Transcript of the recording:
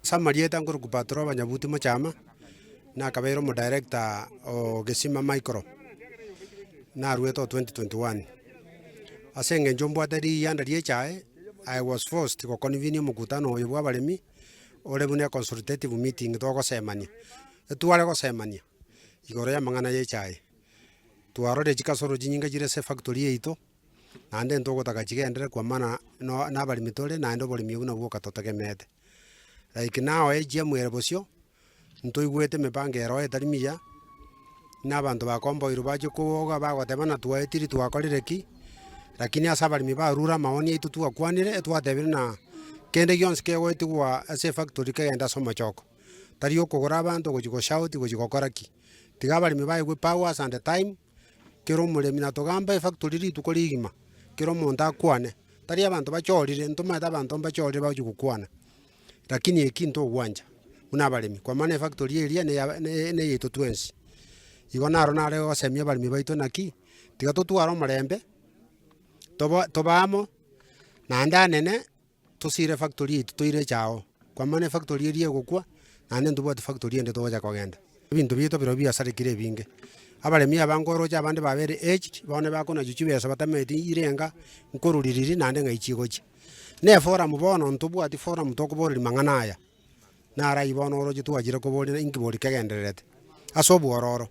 Ase amarieta nkorokwa Patroba Nyabuti Mochama, nakabeire omodirector o Gesima Micro, naruete o 2021. Ase eng'encho mbwate riyianda ria echae, I was forced goconvene omokutano oyo bwa abaremi, ore buna econsultative meeting togosemania, etware gosemania igoro ya amang'ana ya echae. Twarorire chikasoro chinyinge chire ase efactory yaito. Naende ntogotaka chigenderere kwamana no na abaremi tore naende oboremi obwo nabwo bwoka totegemeete. Like now AGM ere bosio, ntoigwete emipango ero etari miya, na abanto bakomboirwe bachia koboga bagoteba ng'a twaetiri twakorire ki, lakini ase abaremi barure amaoni aito twakwanire etwatebire ng'a kende gionsi kegoetigwa ase efactory kegende ase omochoko. Tari okogora abanto gochia goshout gochia gokora ki, tiga abaremi baegwe powers and time. Kera omoremi natogamba efactory rituko rigima, kera omonto akwane, tari abanto bachorire, ntomaete abanto mbachorire bagochia gokwana, lakini eki ntogwancha buna abaremi, kwa maana efactory eria neya ne neyaito twensi. Igo naro nare gosemia abaremi baito naki, tiga totware omorembe, toba tobe amo, naende anene. Tosire efactory yaito toire echao, kwa maana efactory eria egokwa, naende ntobwati factory ende togocha kogenda. Ebinto biaito birobio biasarekire ebinge, abaremi abange oroche abande babere aged, bono bakonachwa chibesa batamanyeti irenga nkorwa ririri naende ng'ai chigochia. Na eforum bono ntobwati forum tokoboreria mang'ana aya, naro aywo bono oroche twachire koboria inki bori kegendererete, ase obwororo.